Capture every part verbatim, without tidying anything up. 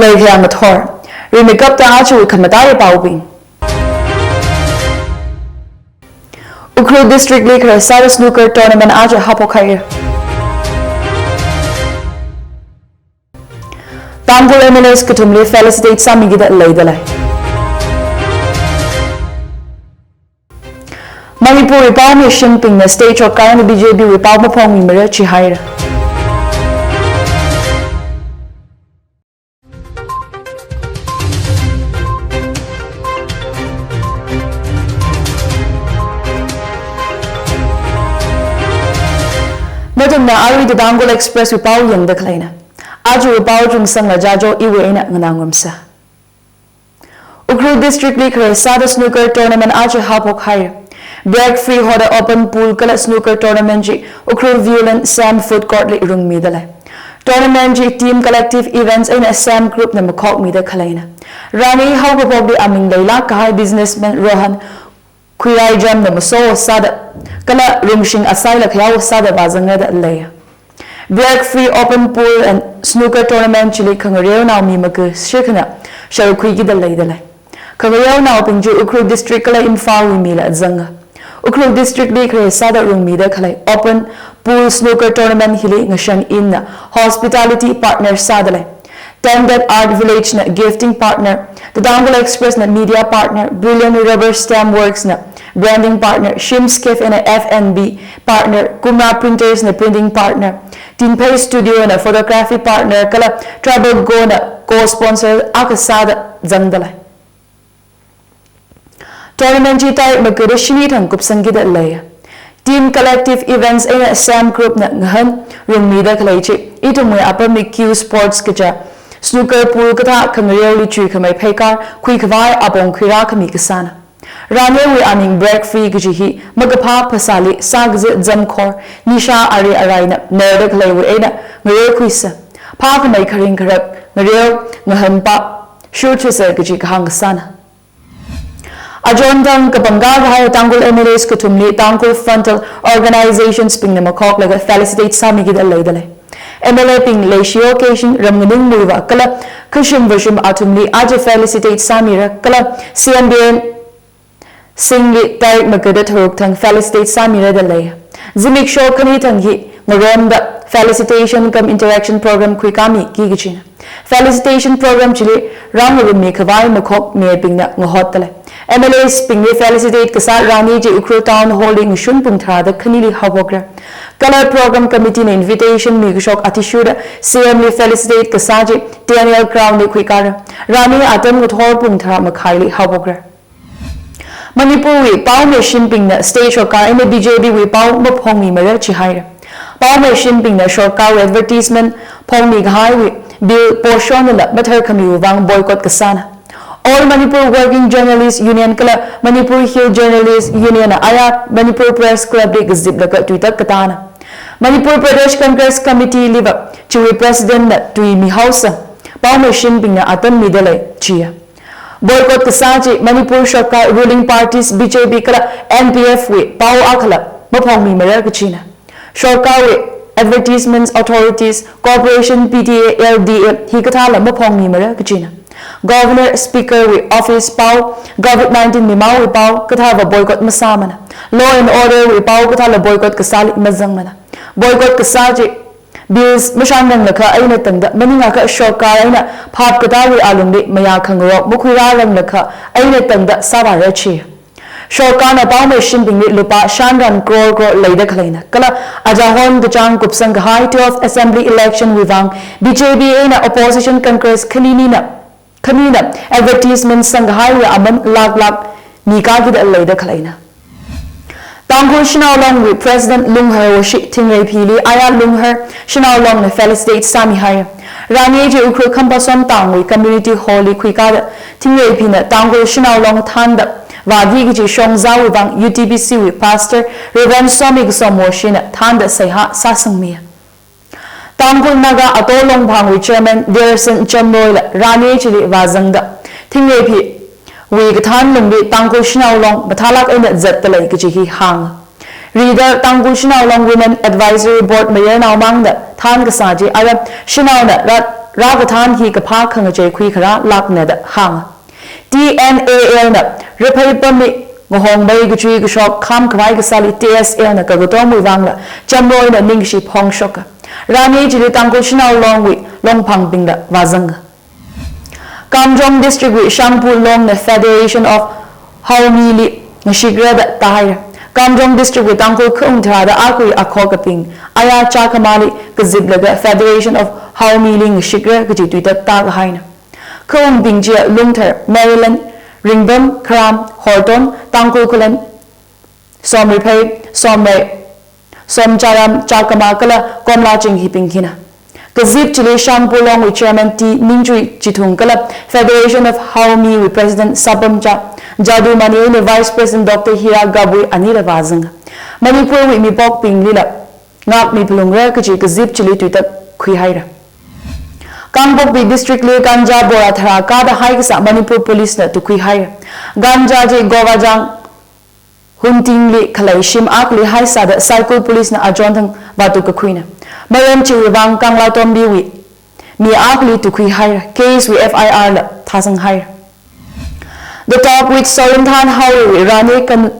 Leikhayang ngathor. Rimeikapta aja khamataiya paobing. Ukhrul District li khare sāda snooker tournament aja haophok haira. Tangkhul M L As kathumli felicitate sāmikida leidalei. Manipur wui paomeishimbingna state shortkar eina B J P wui pao maphongmimara jihaira. Nathumna arui The Tangkhul Express wui pao yangda khaleina. Ajawui pao chungsangla jajo iwui eina nganāngarumsa. Ukhrul District li khare sāda snooker tournament aja haophok haira. Break free hoda open pool kala snooker tournament chi Ukhrul Viewland Sam Food Court li rungmidalei. Tournament chi Team Collective Events eina Sam Group na makhokmida khaleina. Rani haokaphokli aming leilāk kahai businessman Rohan Khuiraijamna maso sāda, kala Rungshing Asaila khayao sāda vāzangra dalei. Break free open pool and snooker tournament chili khangareonao mi maka shikhana sharkhuikida leidalei. Khangareonaobing chi Ukhrul District kala Imphal wui mila zanga. Ukhrul District li khare sāda rungmida khalei open pool snooker tournament hili Ngashan Inn na hospitality partner sādalei. Tended Art Village na gifting partner, The Tangkhul Express na media partner, Brilliant Rubber Stamp Works na branding partner, Shim's Cafe na F and B partner, Kumra Printers na printing partner, Tinphei Studio na photography partner, kala Tribal Go na co-sponsor akha sāda zangdalei. Tournament chi tarik makada shini thang kupsangkida lei. Team Collective Events eina Sam Group na ngahān rungmida khalei chi, ithumwui apam mi Q Sports kaja snooker pool kathā khangareoli chuikhamei pheikar khuikhavai apong khuirākhami kasāna. Raniwui aming break free kaji hi makaphā phasāli sākazat zamkhor, nisha ari araina nerda khaleiwui eina ngareo khuisa. Phākhamei kharing kharak ngareo ngahānpa shurthusa kaji kahāng kasāna. Achon thang kapangkā kahai Tangkhul M L As kathumli Tangkhul frontal organizations bingna makhoklaga felicitate sāmikida leidalei. M L A bing leishiyo keishin ram nganingmuiva kala khashim vashim athumli aja felicitate sāmira kala C N B N Singh li tarik makada tharuk thang felicitate sāmira dalei. Zimiksho khani thang hi ngaromda felicitation cum interaction program khuikāmiki kajina. Felicitation program chili rāngarummikhavai makhokmibingna ngahotdalei. M L As bingli felicitate kasā rani chi Ukhrul Town Hall li ngashun pung tharāda khanili haophokra. Kala program committee na invitation mikashok athishurda C M li felicitate kasā chi T N L ground li khuikāra. Rani atam ngathor pung tharā makhaili haophokra. Manipur wui paomeishimbingna state shortkar eina B J P wui pao maphongmimara jihaira. Paomeishimbingna shortkar wui advertisement phongmi kahaiwui bill poshonla matharkhamiwui vang boycott kasāna. All Manipur Working Journalists Union kala Manipur Hill Journalists Union na aya Manipur Press Club li kaziplaga tuitak katāna. Manipur Pradesh Congress Committee liva chiwui president na tui mihaosa. Paomeishimbingna atam midalei jiya. Boycott kasā chi Manipur shortkar ruling parties B J P kala N P F wui pao akhala maphongmimara kajina. Shortkar wui advertisements authorities, corporation P T A, L D A hikathāla maphongmimara kajina. Governor, speaker wui office pao, covid nineteen mimaowui pao kathāva boycott masāmana. Law and order wui pao kathāla boycott kasāli mazangmana. Boycott kasā chi bills mashanranglakha eina tangda maningakha shortkar eina phap katāwui alungli mayā khangarok makhuirāranglakha eina tangda sāvāra chi. Shortkarna paomeishimbingli lupā shanran crore crore leida khaleina. Kala achahon kachāng kupsang kahai twelfth assembly election wui vang B J P eina opposition Congress khaninina, khanina advertisement sangkahaiwui aman lakh lakh mikakida leida khaleina. Tangkhul Shanao Long wui President Lunghar Woshi Thingreiphili aya Lunghar Shanao Long na felicitate sāmihai. Rani chi Ukhrul Khamphason tangwui community hall li khuikāda Thingreiphina Tangkhul Shanao Long thānda vāki kaji shongzāwui vang U T B C wui Pastor Reverend Somi Kasom Woshina thānda seihā sāsangmi. Tangkhul Naga Ato Longphangwui Chairman Dearson Chamroila rani chili vāzangda, Thingreiphiwui kathān lungli Tangkhul Shanao Long mathālāk eina zatdalei kaji hi hānga. Rida Tangkhul Shanao Long Women Advisory Board mayarnao mangna thān kasā chi ara shanaona rat rākathan hi kaphā khangachei khuikharā lākna da hānga. T N A L na raphei pamli ngahongvai kachui kashok kham khavai kasāli T S L na kakatomwui vangla chamroina ningshi phongshoka. Rani chili Tangkhul Shanao Longwui longphangbingla vāzanga. Kamjong District wui Shangpu Long na Federation of Haomili ngashikra da tāhaira. Kamjong District wui Tangkhul khaung tharāda akhawui akhokabing aya chākhamali kaziplaga Federation of Haomili ngashikra kaji tuitat tākahaina. Khaungbing chiya Lungthar, Maryland, Ringbam, Kharam, Horton, Tangkhul Khullen, Somriphei, Somrei, Somcharam, Chakama kala Komlaching hibing hina. Kazip chili Shangpu Longwui Chairman T Ningchui Chithung kala Federation of Haomi wui President Sapamcha Jadumani eina Vice President Doctor Hira Gabui anila vāzanga. Manipur wui mipokbinglila ngākmi phalungra kaji kazip chili tuitat khuihaira. Kangpokpi District li ganja bora tharā kāda haikasā Manipur Police na tukhuihaira. Ganja chi Govajang Huntingli khalei shim akhali haisāda Saikul Police na achonthang vātuk kakhuina. Maram chiwui vang Kanglatombiwui mi akhali tukhuihaira. Case wui F I R la thāsanghaira. The Talk with Soyumthan Haorei wui Rani Con-,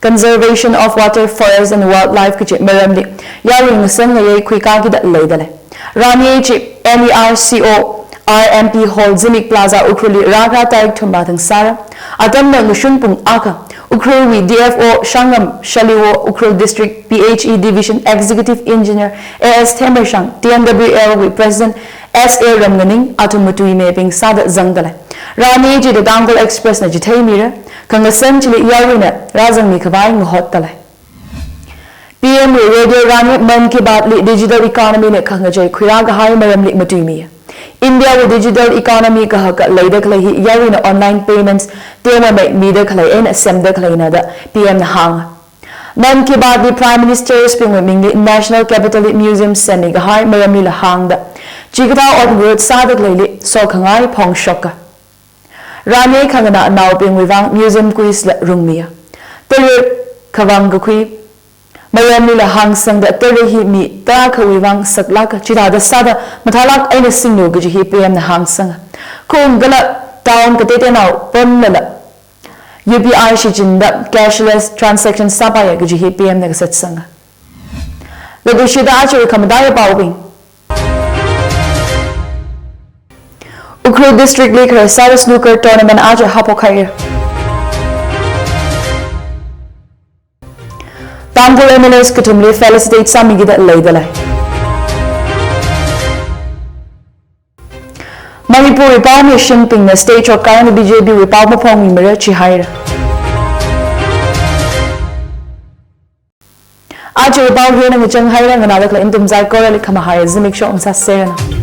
Conservation of Water, Forest and Wildlife kaji maramli yarui ngasān ngayei khuikākida leidalei. Rani chi N E R C O R M P Hall, Zimik Plaza, Ukhrulli rākha tarik thumra thang sāra. Atamna ngashun pung akha, Ukhrulwui D F O Shangam Shaliwo, Ukhrul District P H E Division Executive Engineer A S Themershang, T N W L wui President S A Ramnganing, athum matuimibing sāda zangdalei. Rani chida Tangkhul Express na chitheimira, khangasān chili yaruina rāzangmi khavai ngahotdalei. P M wui Radio Rani Mann Ki Baat li digital economy na khangachei khuirākahai maramli matuimi. India wui digital economy kahaka leida khalei hi yaruina online payments temamei mida khalei eina semda khaleina da P M na hānga. Mann Ki Baat li Prime Ministers bingwui mingli National Capitol li museum semmi kahai maramlila hāngda, chikathā otngarut sāda khaleili sokhangai phongshoka. Rani khanganā naobingwui vang museum quiz la rungmiya. Tara khavang kakhui maramlila hāngsangda tara hi mi tarākhawui vang saklāka, chithāda sāda mathālāk eina singlu kaji hi P M na hāngsanga. Khung kala town kateitenao pamlala U P I shichinda cashless transaction sāpaiya kaji hi P M na kasatsanga. Leikashida aja khamataiya paobing. Ukhrul District li khararsa snooker tournament aja haophokhaira. Tangkhul M L As kathumli felicitate sāmikida leidalei. Manipur wui pao mishinbingna state chot kaina B J P wui pao maphongmimara chihaira. Aja pao hina ngachang haira, nganāda khalei nathum saikorali khamahai zimiksho ngasāseranu.